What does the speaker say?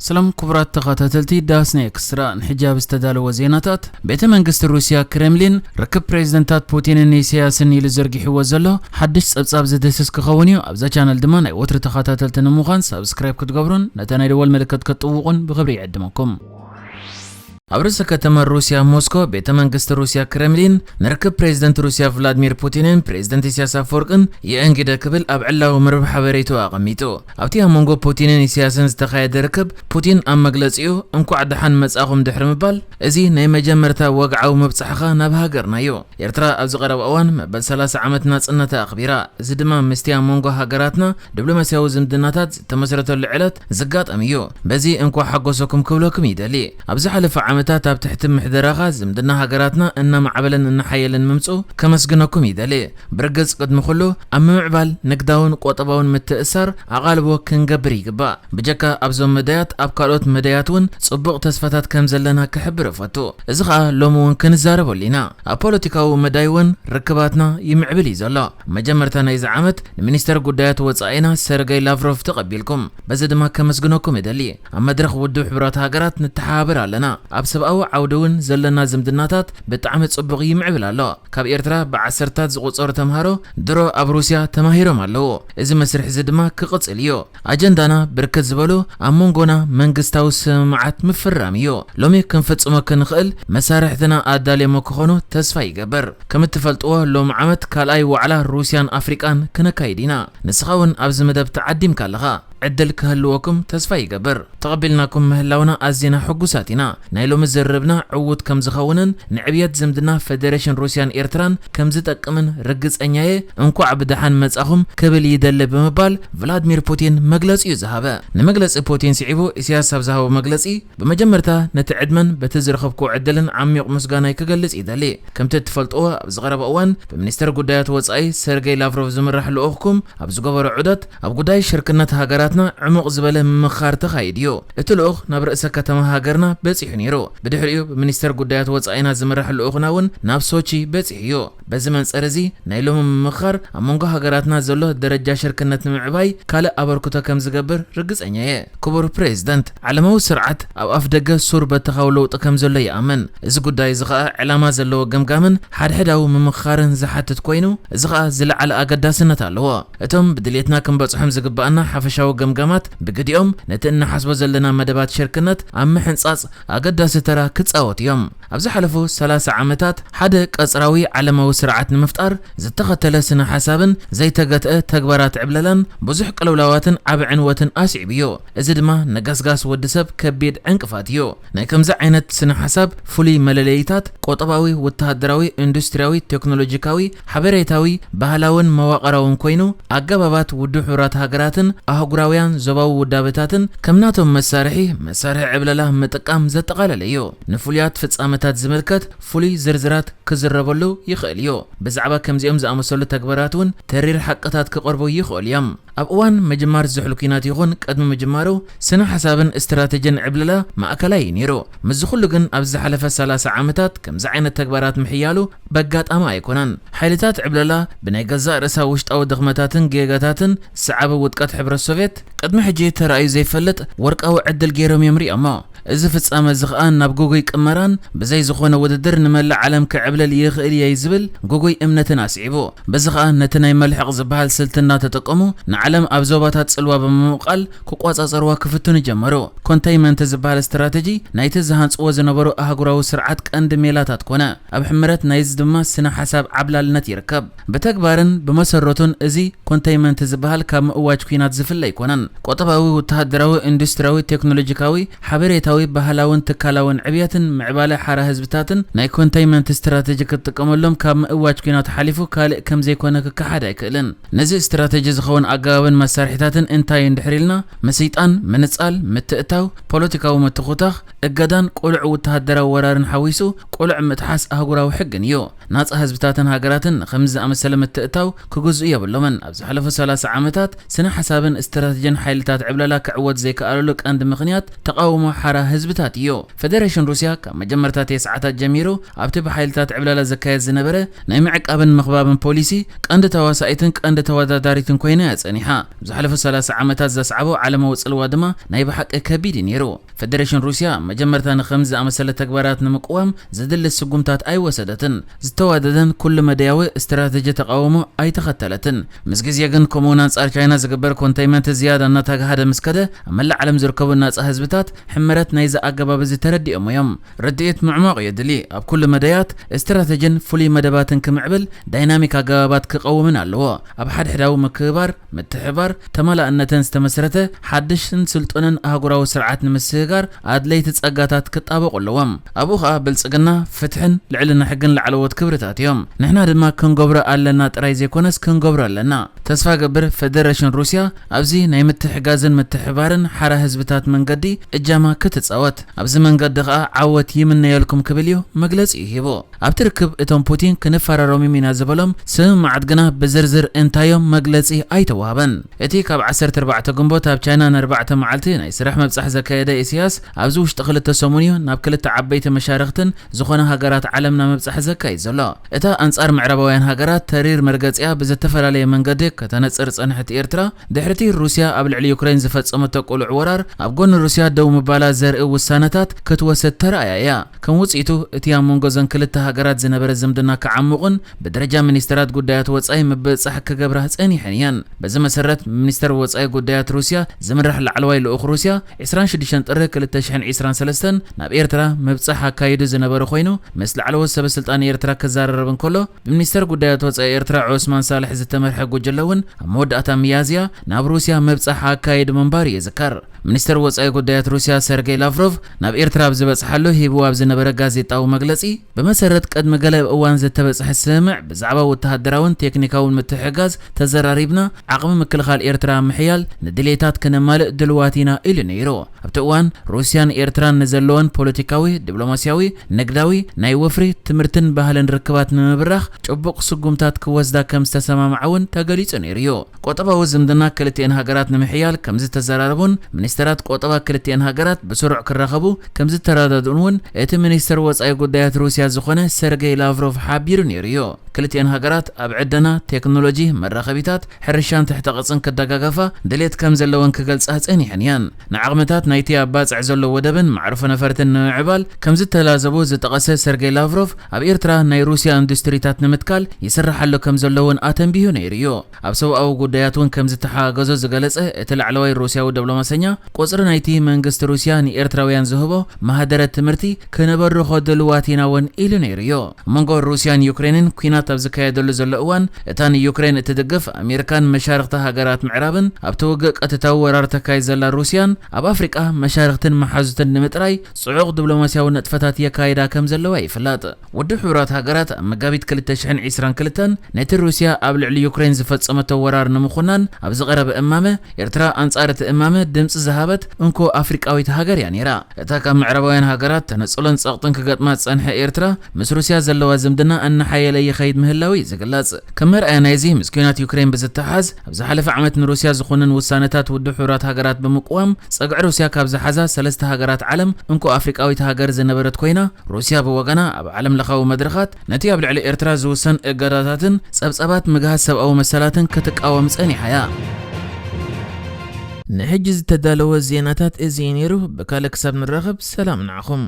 ሰላም ክቡራት ተኸታተልቲ ዳስና ኤክስትራ፣ ንሕጂ ኣብ ዝተዳለወ ዜናታት፣ ቤተ መንግስቲ ሩስያ ክሬምሊን ርክብ ፕሬዝደንታት ፑቲንን ኢሳያስን ኢሉ ዘርጊሕዎ ዘሎ ሓድሽ ጸብጻብ ዝድህስስ ክኸውን እዩ። ኣብዛ ቻነል ድማ ናይ ወትሪ ተኸታተልቲ ንምዃን ሳብስክራይብ ክትገብሩን ነታ ናይ ደወል ምልክት ክትጥውቑን ብኽብሪ ይዕድመኩም። ኣብ ርእሰ ከተማ ሩስያ ሞስኮ፣ ቤተ መንግስቲ ሩስያ ክሬምሊን ንርክብ ፕሬዝደንት ሩስያ ቭላድሚር ፑቲንን ፕሬዝደንት ኢሳያስ ኣፈወርቅን ይእንግደ ክብል ኣብ ዕላዊ መርበብ ሓበሬታኡ ኣቐሚጡ። ኣብቲ ኣብ መንጎ ፑቲንን ኢሳያስን ዝተኻየደ ርክብ፣ ፑቲን ኣብ መግለጺኡ እንኳዕ ደሓን መጻኹም ድሕሪ ምባል፣ እዚ ናይ መጀመርታ ወግዓዊ ምብጻሕኻ ናብ ሃገርና እዩ። ኤርትራ ኣብዚ ቀረባ እዋን መበል ሰላሳ ዓመት ናጽነታ ኣኽቢራ። እዚ ድማ ምስቲ ኣብ መንጎ ሃገራትና ዲፕሎማስያዊ ዝምድናታት ዝተመስረተሉ ዕለት ዝጋጠም እዩ። በዚ እንኳዕ ሓጎሰኩም ክብለኩም ይደሊ። ኣብ ዝሓለፈ ዓመታት ኣብ ትሕቲ ምሕደራኻ ዝምድና ሃገራትና እናማዕበለን እናሓየለን ምምጽኡ ከመስግነኩም ይደሊ። ብርግጽ ቅድሚ ኩሉ ኣብ ምምዕባል ንግዳውን ቁጠባውን ምትእሳር ኣቓልቦ ክንገብር ይግባእ። ብጀካ ኣብዞም መዳያት ኣብ ካልኦት መዳያት እውን ጽቡቕ ተስፋታት ከም ዘለና ክሕብር እፈቱ። እዚ ኸኣ ሎሚ እውን ክንዛረበሉ ኢና። ኣብ ፖለቲካዊ መዳይ እውን ርክባትና ይምዕብል እዩ ዘሎ። መጀመርታ ናይዚ ዓመት ንሚኒስተር ጉዳያት ወጻኢና ሰርገይ ላቭሮቭ ተቐቢልኩም። በዚ ድማ ከመስግነኩም እደሊ። ኣብ መድረኽ ውድብ ሕቡራት ሃገራት ንተሓባበር ኣለና። ኣብ ሰብኣዊ ዓውዲ እውን ዘለና ዝምድናታት ብጣዕሚ ጽቡቕ ይምዕብል ኣሎ። ካብ ኤርትራ ብዓሰርታት ዝቑጸሩ ተምሃሮ ድሮ ኣብ ሩስያ ተማሂሮም ኣለዉ። እዚ መስርሕ እዚ ድማ ክቕጽል እዩ። ኣጀንዳና ብርክት ዝበሉ ኣብ መንጎና መንግስታዊ ስምምዓት ምፍራም እዩ። ሎሚ ክንፍጽሞ ክንኽእል መሳርሕትና ኣዳልዮሞ ክኾኑ ተስፋ ይገብር። ከም እትፈልጥዎ ሎም ዓመት ካልኣይ ዋዕላ ሩስያን ኣፍሪቃን ክነካይድ ኢና። ንስኻ እውን ኣብዚ መደብ ተዓዲምካ ኣለኻ። ዕድል ክህልወኩም ተስፋ ይገብር። ተቐቢልናኩም ምህላውና ኣዚና ሕጉሳት ኢና። ናይ ሎሚ ዝርርብና ዕዉት ከም ዝኸውንን ንዕብየት ዝምድና ፈደሬሽን ሩስያን ኤርትራን ከም ዝጠቅምን ርግጸኛየ። እንኳዕ ብደሓን መጻኹም ክብል ይደሊ ብምባል ቭላድሚር ፑቲን መግለጺኡ ዝሃበ። ንመግለጺ ፑቲን ስዒቡ ኢሳያስ ኣብ ዝሃቦ መግለጺ፣ ብመጀመርታ ነቲ ዕድመን በቲ ዝረኸብክዎ ዕድልን ዓሚቕ ምስጋናይ ክገልጽ ይደሊ። ከምቲ እትፈልጥዎ ኣብዚ ቀረባ እዋን ብሚኒስተር ጉዳያት ወጻኢ ሰርገይ ላቭሮቭ ዝምራሕ ልኡኽኩም ኣብ ዝገበሮ ዑደት ኣብ ጉዳይ ሽርክነት ሃገራትና ዕሙቕ ዝበለ ምምኽኻር ተኻይዱ እዩ። እቲ ልኡኽ ናብ ርእሰ ከተማ ሃገርና በጺሑ ነይሩ። ብድሕሪኡ ብሚኒስተር ጉዳያት ወጻኢና ዝምራሕ ልኡኽና እውን ናብ ሶቺ በጺሑ እዩ። በዚ መንጸር እዚ ናይ ሎሚ ምምኽኻር ኣብ መንጎ ሃገራትና ዘሎ ደረጃ ሽርክነት ንምዕባይ ካልእ ኣበርክቶ ከም ዝገብር ርግጸኛ እየ። ክቡር ፕሬዝደንት፣ ዓለማዊ ስርዓት ኣብ ኣፍ ደገ ሱር በተኻዊ ለውጢ ከም ዘሎ ይኣምን። እዚ ጉዳይ እዚ ኸኣ ዕላማ ዘለዎ ገምጋምን ሓድሕዳዊ ምምኽኻርን ዝሓትት ኮይኑ፣ እዚ ኸኣ ዝለዓለ ኣገዳስነት ኣለዎ። እቶም ብድሌትና ክንበጽሖም ዝግባኣና ሓፈሻዊ ገምጋማት ብግዲኦም ነቲ እንሓስቦ ዘለና መደባት ሽርክነት ኣብ ምሕንጻጽ ኣገዳሲ ተራ ክጻወቱ እዮም። ኣብ ዝሓለፉ ሰላሳ ዓመታት ሓደ ቀጽራዊ ዓለማዊ ስርዓት ንምፍጣር ዝተኸተለ ስነ ሓሳብን ዘይተገትአ ተግባራት ዕብለላን ብዙሕ ቅልውላዋትን ዓቢ ዕንወትን ኣስዒቡ እዩ። እዚ ድማ ንገስጋስ ወዲ ሰብ ከቢድ ዕንቅፋት እዩ። ናይ ከምዚ ዓይነት ስነ ሓሳብ ፍሉይ መለለይታት ቁጠባዊ፣ ወተሃደራዊ፣ ኢንዱስትሪያዊ፣ ቴክኖሎጂካዊ፣ ሓበሬታዊ፣ ባህላውን መዋቕራውን ኮይኑ፣ ኣገባባት ውድብ ሕቡራት ሃገራትን ኣህጉራውያን ዞባዊ ውዳበታትን ከም ናቶም መሳርሒ፣ መሳርሒ ዕብለላ ምጥቃም ዘጠቓለለ እዩ። ንፍሉያት ፍጻመታት ዝምልከት ፍሉይ ዝርዝራት ክዝረበሉ ይኽእል እዩ። ብዛዕባ ከምዚኦም ዝኣመሰሉ ተግባራት እውን ተሪር ሓቅታት ክቐርቡ ይኽእሉ እዮም። ኣብ እዋን ምጅማር ዝሑል ኲናት ይኹን ቅድሚ ምጅማሩ፣ ስነ ሓሳብን ስትራተጂን ዕብለላ ማእከላይ እዩ ነይሩ። ምስዚ ኩሉ ግን፣ ኣብዚ ዝሓለፈ ሰላሳ ዓመታት ከምዚ ዓይነት ተግባራት ምሕያሉ በጋጣሚ ኣይኮነን። ሓይልታት ዕብለላ ብናይ ገዛእ ርእሳ ውሽጣዊ ድኽመታትን ጌጋታትን ሰዓቢ ውድቀት ሕብረት ሶቭየት፣ ቅድሚ ሕጂ ተራእዩ ዘይፈልጥ ወርቃዊ ዕድል ገይሮም እዮም ሪኦሞ። እዚ ፍጻመ እዚ ኸኣ ናብ ግጉይ ቅመራን ብዘይ ዝኾነ ውድድር ንመላእ ዓለም ክዕብልል ይኽእል እየ ዝብል ግጉይ እምነትን ኣስዒቡ። በዚ ኸኣ ነቲ ናይ መልሕቕ ዝበሃል ስልቲ እናተጠቀሙ ንዓለም ኣብ ዞባታት ጽልዋ ብምምቓል ክቆጻጸርዋ ክፍትኑ ጀመሩ። ኮንተይመንት ዝበሃል ስትራተጂ ናይቲ ዝሃንጽዎ ዝነበሩ ኣህጉራዊ ስርዓት ቀንዲ ሜላታት ኮነ። ኣብ ሕምረት ናይዚ ድማ ስነ ሓሳብ ዓብላልነት ይርከብ። ብተግባርን ብመሰረቱን እዚ ኮንተይመንት ዝበሃል ካብ ምእዋጅ ኲናት ዝፍለ ኣይኮነን። ቁጠባዊ፣ ወተሃደራዊ፣ ኢንዱስትሪያዊ፣ ቴክኖሎጂካዊ፣ ሓበሬታዊ፣ ባህላውን ትካላውን ዕብየትን ምዕባለ ሓራ ህዝብታትን ናይ ኮንተይመንት ስትራተጂ ክትጥቀመሎም ካብ ምእዋጅ ኲናት ሓሊፉ ካልእ ከም ዘይኮነ ክከሓድ ኣይክእልን። ነዚ ስትራተጂ ዝኸውን ኣገባብን መሳርሒታትን እንታይ እንድሕር ኢልና፣ ምስይጣን፣ ምንጻል፣ ምትእታው፣ ፖለቲካዊ ምትኹታኽ፣ እገዳን ቅሉዕ ወተሃደራዊ ወራርን ሓዊሱ ቅሉዕ ምጥሓስ ኣህጉራዊ ሕግን እዩ። ናጻ ህዝብታትን ሃገራትን ንኸምዚ ዝኣመሰለ ምትእታው ክግዝኡ የብሎምን። ኣብ ዝሓለፉ ሰላሳ ዓመታት ስነ ሓሳብን ስትራተጂን ሓይልታት ዕብለላ ክዕወት ዘይከኣለሉ ቀንዲ ምኽንያት ተቓውሞ ሓራ ህዝብታት እዩ። ፈደረሽን ሩስያ ካብ መጀመርታ ተስዓታት ጀሚሩ ኣብቲ ብሓይልታት ዕብለላ ዝካየድ ዝነበረ ናይ ምዕቃብን ምኽባብን ፖሊሲ ቀንዲ ተዋሳኢትን ቀንዲ ተወዳዳሪትን ኮይና እያ ጸኒሓ። ዝሓለፉ ሰላሳ ዓመታት ዘስዓቦ ዓለማዊ ጽልዋ ድማ ናይ ብሓቂ ከቢድ እዩ ነይሩ። ፈደረሽን ሩስያ መጀመርታ ንኸምዚ ዝኣመሰለ ተግባራት ንምቅዋም ዘድሊ ስጉምታት ኣይወሰደትን። ዝተዋደደን ኩሉ መደያዊ ስትራተጂ ተቓውሞ ኣይተኸተለትን። ምስ ግዜ ግን ከምኡውን ኣንጻር ቻይና ዝግበር ኮንተይመንት ዝያዳ እናተጋሃደ ምስ ከደ፣ ኣብ መላእ ዓለም ዝርከቡ ናጻ ህዝብታት ሕመረት ናይዚ ኣገባብ እዚ ተረዲኦም እዮም። ርድኢት ምዕማቕ የድሊ። ኣብ ኩሉ መደያት ስትራተጂን ፍሉይ መደባትን ክምዕብል ዳይናሚክ ኣገባባት ክቐውምን ኣለዎ። ኣብ ሓድሕዳዊ ምክብባር፣ ምትሕባር፣ ተመላእነትን ዝተመስረተ ሓድሽን ስልጡንን ኣህጉራዊ ስርዓት ንምስግጋር ኣድለይቲ ጸጋታት ክጣበቑ ኣለዎም። ኣብኡ ኸኣ ብልጽግና፣ ፍትሕን ልዕልና ሕግን ላዕለዎት ክብርታት እዮም። ንሕና ድማ ክንገብሮ ኣለና ጥራይ ዘይኮነስ ክንገብሮ ኣለና። ተስፋ ገብር ፈደረሽን ሩስያ ኣብዚ ናይ ምትሕጋዝን ምትሕባርን ሓራ ህዝብታት መንገዲ እጃማ ክትጻወት፣ ኣብዚ መንገዲ ኸኣ ዓወት ይምነየልኩም ክብል እዩ መግለጺኡ ሂቡ። ኣብቲ ርክብ እቶም ፑቲን ክንፈራረም ኢና ዝበሎም ስምምዓት ግና ብዝርዝር እንታዮም መግለጺ ኣይተዋህበን። እቲ ካብ ዓሰርተ ኣርባዕተ ግንቦት ኣብ ቻይና ንኣርባዕተ መዓልቲ ናይ ስራሕ መብጻሕ ዘካየደ ኢሳያስ ኣብዚ ውሽጢ ክልተ ሰሙን እዩ ናብ ክልተ ዓበይቲ መሻርኽትን ዝኾነ ሃገራት ዓለምና መብጻሕ ዘካይድ ዘሎ። እታ ኣንጻር ምዕራባውያን ሃገራት ተሪር መርገጺኣ ብዝተፈላለየ መንገዲ ከተነጽር ጸንሐት ኤርትራ ድሕርቲ ሩስያ ኣብ ልዕሊ ዩክሬን ዝፈጸመቶ ቅሉዕ ወራር ኣብ ጎኒ ሩስያ ደው ምባላ ዘርኢ ውሳነታት ክትወስድ ተራእያ እያ። ከም ውጽኢቱ እቲ ኣብ መንጎ ዘን ክልተ ሃገራት ዝነበረ ዝምድና ክዓሙቕን ብደረጃ ሚኒስተራት ጉዳያት ወጻኢ ምብጻሕ ክገብራ ጸኒሐን እየን። በዚ መሰረት ብሚኒስተር ወጻኢ ጉዳያት ሩስያ ዝምራሕ ላዕለዋይ ልኡኽ ሩስያ ዕስራን ሽዱሽተን ጥሪ ክልተ ሽሕን ዕስራን ሰለስተን ናብ ኤርትራ ምብጻሕ ኣካይዱ ዝነበረ ኮይኑ ምስ ላዕለዎት ሰበ ስልጣን ኤርትራ ክዘራረብ እንከሎ ብሚኒስተር ጉዳያት ወጻኢ ኤርትራ ዑስማን ሳልሕ ዝተመርሐ ጉጅለ እውን ኣብ መወዳእታ ሚያዝያ ናብ ሩስያ ምብጻሕ ኣካይዱ ምንባሩ ይዝከር። ሚኒስተር ወጻኢ ጉዳያት ሩስያ ሰርጌይ ላቭሮቭ ናብ ኤርትራ ኣብ ዝበጽሓሉ ሂብዎ ኣብ ዝነበረ ጋዜጣዊ መግለጺ ብመሰረት ቅድሚ ገለ እዋን ዝተበጽሐ ስምምዕ ብዛዕባ ወተሃደራውን ቴክኒካውን ምትሕግጋዝ ተዘራሪብና ዓቕሚ ምክልኻል ኤርትራ ምሕያል ንድሌታት ክነማልእ ድልዋት ኢና ኢሉ ነይሩ። ኣብቲ እዋን ሩስያን ኤርትራን ንዘለወን ፖለቲካዊ፣ ዲፕሎማስያዊ፣ ንግዳዊ፣ ናይ ወፍሪ፣ ትምህርትን ባህልን ርክባት ንምብራኽ ጭቡቕ ስጉምታት ክወስዳ ከም ዝተሰማምዓ እውን ተገሊጹ ነይሩ እዩ። ቆጠባዊ ዝምድና ክልቲኤን ሃገራት ንምሕያል ከም ዝተዘራረቡን ሚኒስተራት ቆጠባ ክልቲኤን ሃገራት ብስሩዕ ክራኸቡ ከም ዝተረዳድኡን እውን እቲ ሚኒስተር ወጻኢ ጉዳያት ሩስያ ዝኾነ ሰርጌይ ላቭሮቭ ሓቢሩ ነይሩ እዩ። ክልቲኤን ሃገራት ኣብ ዕደና፣ ቴክኖሎጂ፣ መራኸቢታት፣ ሕርሻን ትሕተ ቅርጽን ክደጋገፋ ድሌት ከም ዘለወን ክገልጻ ጸኒሐን እየን። ንዓቕምታት ናይቲ ኣብ ባጽዕ ዘሎ ወደብን መዕርፎ ነፈርትን ንምምዕባል ከም ዝተላዘቡ ዝጠቐሰ ሰርጌይ ላቭሮቭ ኣብ ኤርትራ ናይ ሩስያ ኢንዱስትሪታት ንምትካል ይስራሕ ኣሎ ከም ዘሎ እውን ኣተንቢሁ ነይሩ እዩ። ኣብ ሰብኣዊ ጉዳያት እውን ከም ዝተሓጋገዞ ዝገለጸ እቲ ላዕለዋይ ሩስያዊ ዲፕሎማሰኛ ቁጽሪ ናይቲ መንግስቲ ሩስያ ንኤርትራውያን ዝህቦ ማህደረ ትምህርቲ ክነበርኾ ድልዋት ኢና እውን ኢሉ ነይሩ እዩ። ኣብ መንጎ ሩስያን ዩክሬንን ኲናት ኣብ ዝካየደሉ ዘሎ እዋን እታ ንዩክሬን እትድግፍ ኣሜሪካን መሻርኽቲ ሃገራት ምዕራብን ኣብቲ ውግእ ቀጥታዊ ወራር ተካይድ ዘላ ሩስያን ኣብ ኣፍሪቃ መሻርኽትን መሓዙትን ንምጥራይ ጽዑቕ ዲፕሎማስያዊ ንጥፈታት የካይዳ ከም ዘለዋ ይፍለጥ። ውድብ ሕቡራት ሃገራት ኣብ መጋቢት ክልተ ሽሕን ዕስራን ክልተን ነቲ ሩስያ ኣብ ልዕሊ ዩክሬን ዝፈጸመቶ ወራር ንምኹናን ኣብ ዝቐረበ እማመ ኤርትራ ኣንጻር እቲ እማመ ድምጺ ዝሃበት እንኮ ኣፍሪቃዊት ሃገር እያ ነይራ። እታ ካብ ምዕራባውያን ሃገራት ተነጽሎን ጸቕጥን ክገጥማ ዝጸንሐ ኤርትራ ምስ ሩስያ ዘለዋ ዝምድና እናሓየለ ይኸይድ ምህላው እዩ ዝግለጽ። ከም መርኣያ ናይዚ ምስ ኲናት ዩክሬን ብዝተሓዝ ኣብ ዝሓለፈ ዓመት ንሩስያ ዝኾንን ውሳነታት ውድብ ሕቡራት ሃገራት ብምቅዋም ጸግዒ ሩስያ ካብ ዝሓዛ ሰለስተ ሃገራት ዓለም እንኮ ኣፍሪቃዊት ሃገር ዝነበረት ኮይና ሩስያ ብወገና ኣብ ዓለም ለኻዊ መድረኻት ነቲ ኣብ ልዕሊ ኤርትራ ዝውሰን እገዳታትን ጸብጸባት ምግሃስ ሰብኣዊ መሰላትን ክትቃወም ጸኒሓ እያ። ንሕጂ ዝተዳለወ ዜናታት እዚ እዩ ነይሩ። ብካልእ ክሳብ ንራኸብ ሰላም ንዓኹም።